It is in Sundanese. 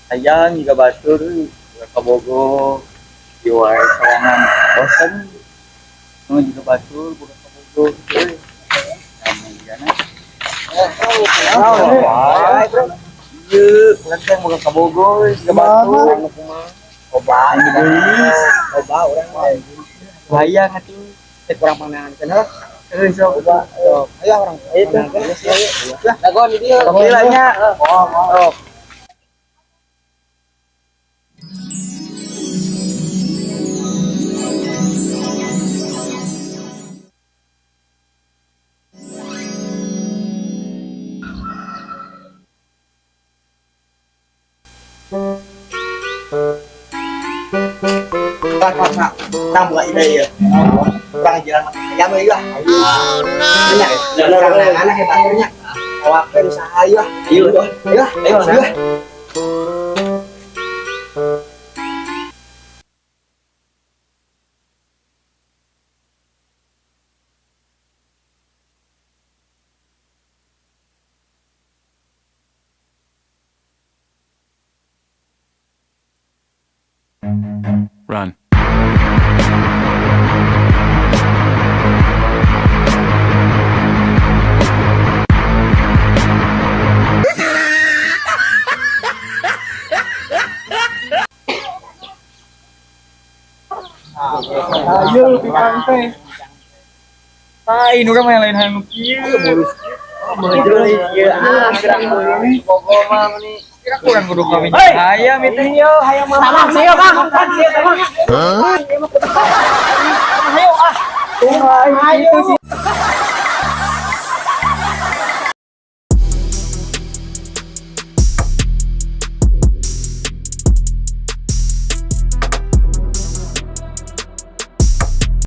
Hayang jiga batur euy, boga kabogoh kieu wae sorangan bosen. Nu jiga batur boga kabogoh euy. Rame jigana. Wah, bro. Ieu, urang teh boga kabogoh euy, jiga batur. Loba, Anu geulis. Loba urang mah. Hayang atuh. Eh, kurang pandangan heuh. Euy sok. Loba. Ayo urang. Ayo tuh. Lah, dagoan di dieu. Oke lah nya. Oh, oh. Kan masa urang buka ide ya. Urang jalan makan ayam euy lah. Oh no. Nya, urang anak hebatnya. Awakeun usaha ieu ah. Ayo. Ayo, Ayo, ayo. Run. Ayo pikang teh. Ah, ini urang mah lain hayang nu kieu. Ieu ah, gerak bogo mah meni. Kira kurang kudu kawin hayam itu. Ayo, hayam mah. Tamang sio, Kang. Kan sio, tamang. Ayo ah. Ayo.